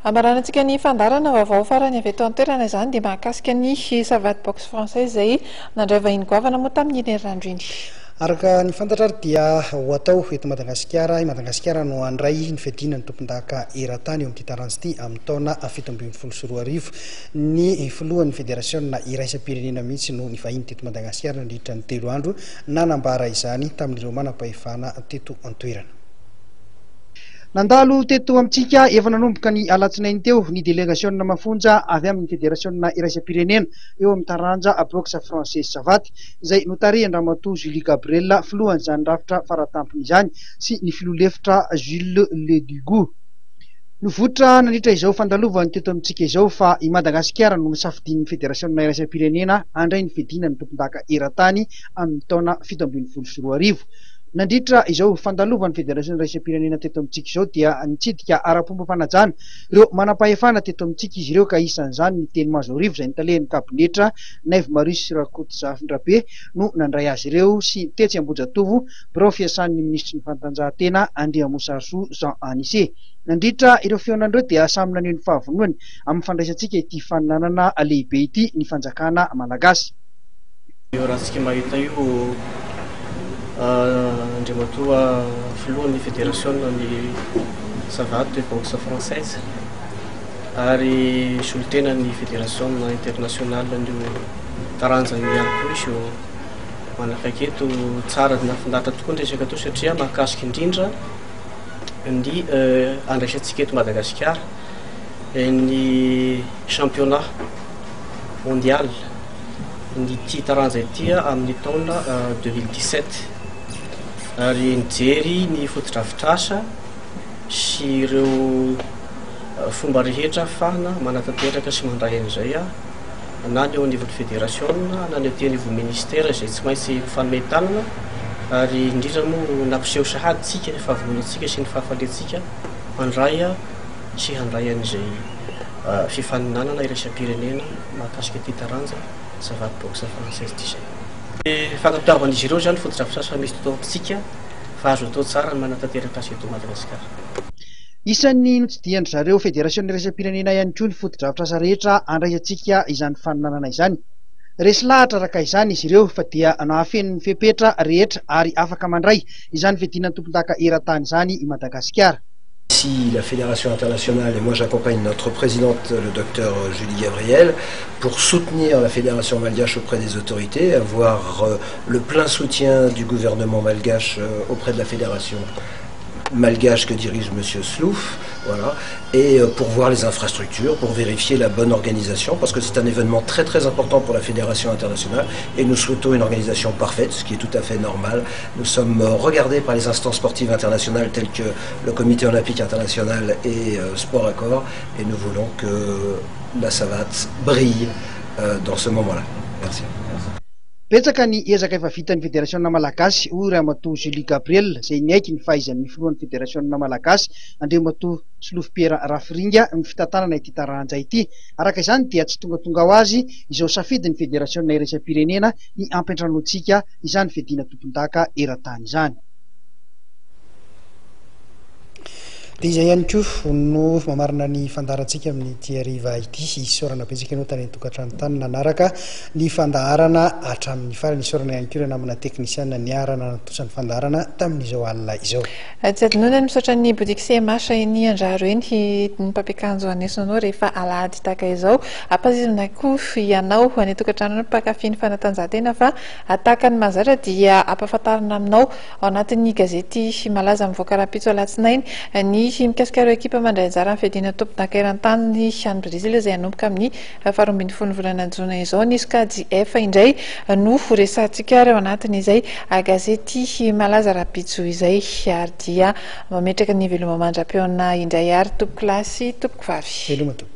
Amaranantsika ny fandaharana vaovao farany avy eto an-toerana izany dia mahakasika ny savate boxe française izay nandray vahiny goavana moa tamin'iny herinandro iny. Araka ny fantatra ary dia ho atao eto Madagasikara, i Madagasikara no handray ny fiadiana ny tompondaka eran-tany eo amin'ity taranja ity amin'ny taona 2017. Ny filohan'ny federasiona iraisam-pirenena mihitsy no nivahiny teto Madagasikara nandritra ny 3 andro nanambara izany tamin'ireo manam-pahefana teto an-toerana. Nandalo teto amintsika efa nanomboka ny alatsinainy teo ny delegasiona mafonja avy amin'ny federasiona iraisam-pirenena eo amin'ny taranja boxe française savate izay notarihan-dRamatoa Julie Gabriel filohan'izany rafitra faratampony izany sy ny filoha lefitra Jules Ledugout. Nivoitra nandritra izao fandalovany teto amintsika izao fa i Madagasikara no nosafidian'ny federasiona iraisam-pirenena handray ny fiadiana ny tompondaka eran-tany amin'ny taona 2017. Nandritra izao fandalovan'ny Federasiona iraisam-pirenena teto amintsika izao dia nitsidika ara-pomba fanajana ireo manampahefana teto amintsika izy ireo ka isan'izany ny teny Mahazoarivo izay ny talen'ny kabinetra Naivo Marius Rakotozafindrabe no nandray azy ireo sy tetsy Ambohijatovo birao fiasan'ny minisitry ny fanatanjahantena Andriamosarisoa Jean Anicet. Nandritra ireo fihaonana ireo dia samy naneho ny fahavononany amin'ny fandraisantsika ity faninanana lehibe ity ny fanjakana malagasy. Io rahantsika mahita io Andriamatoa filohan'ny federasiona ny savate de boxe française ary solontenan'ny federasiona internationale an'io taranja io ihany koa izy io manakaiky eto. Tsara nahafinaritra tokoa ny resaka teo satria mahakasika indrindra ny andraisantsika eto Madagasikara ny championnat mondial ny ity taranja ity amin'ny taona 2017 ary nijery ny fotodrafitrasa sy ireo fomba rehetra ahafahana manatanteraka sy mandray an'izay na ny eo anivon'ny federasiona na ny aty anivon'ny ministera izay tsy maintsy mifanome tanana ary indrindra moa nampiseho sahady tsika ny fahavononantsika sy ny fahafaliantsika mandray sy handray an'izay fifaninanana iraisam-pirenena mahakasika ity taranja savate boxe française ity izay. Ny fankatoavan'izy ireo izany fotodrafitrasa misy teto amintsika fa azo atao tsara ny manatanteraka azy eto Madagasikara. Isan'ny notsidihan-dry zareo federasiona iraisam-pirenena ihany koa ny fotodrafitrasa rehetra handraisantsika izany faninanana izany. Resy lahatra araka izany izy ireo fa dia nahafeno ny fepetra rehetra ary afaka mandray izany fiadiana ny tompondaka eran-tany izany i Madagasikara. Ici la Fédération internationale et moi j'accompagne notre présidente le docteur Julie Gabriel pour soutenir la Fédération malgache auprès des autorités, avoir le plein soutien du gouvernement malgache auprès de la Fédération malgache que dirige monsieur Slouf, voilà, et pour voir les infrastructures, pour vérifier la bonne organisation, parce que c'est un événement très très important pour la Fédération internationale et nous souhaitons une organisation parfaite, ce qui est tout à fait normal. Nous sommes regardés par les instances sportives internationales telles que le Comité olympique international et Sport Accord, et nous voulons que la savate brille dans ce moment-là. Merci. Betsaka ny ezaka efa vitan'ny federasiona malagasy, hoy Ramatoa Julie Gabriel, izay niaiky ny fahaizan'ny filohan'ny federasiona malagasy, Andriamatoa Solofo Pierre Rafiringa, ny fitantanana ity taranja ity. Araka izany dia tsy tongatonga ho azy izao safidin'ny federasiona iraisam-pirenena ny hampiantranoantsika izany fiadiana tompondaka eran-tany izany. Dia izay ihany koa no mamarana ny fandaharantsika amin'ity hariva ity. Isaorana betsaka ianao tany an-tokantrano tany nanaraka ny fandaharana hatramin'ny farany. Isaorana ihany koa ireo namana teknisiana niara-nanatontosa ny fandaharana tamin'izao alina izao. Tsy adinoina ny misaotra ny boutique CMH eny Andraharo eny, ny mpampiakanjo hanesona anao rehefa alahady tahaka izao. Ampahaizina koa ianao any an-tokantrano any mpankafy ny fanatanjahantena fa tahaka ny mahazatra dia ampahafantarina aminao Ao anatin'ny gazety malaza mivoaka rahampitso alatsinainy ny mikasika ireo ekipa mandray anjara amin'ny fiadiana tompondaka eran-tany any Brezila izay hanomboka amin'ny faharoa ambin'ny folo volana jona izao. Ny sokajy F indray no horesahantsika ary ao anatin'izay gazety malaza rahampitso izay ary dia mametraka ny veloma mandra-pihaona indray ary tompokolahy sy tompokovavy. Veloma tompoko.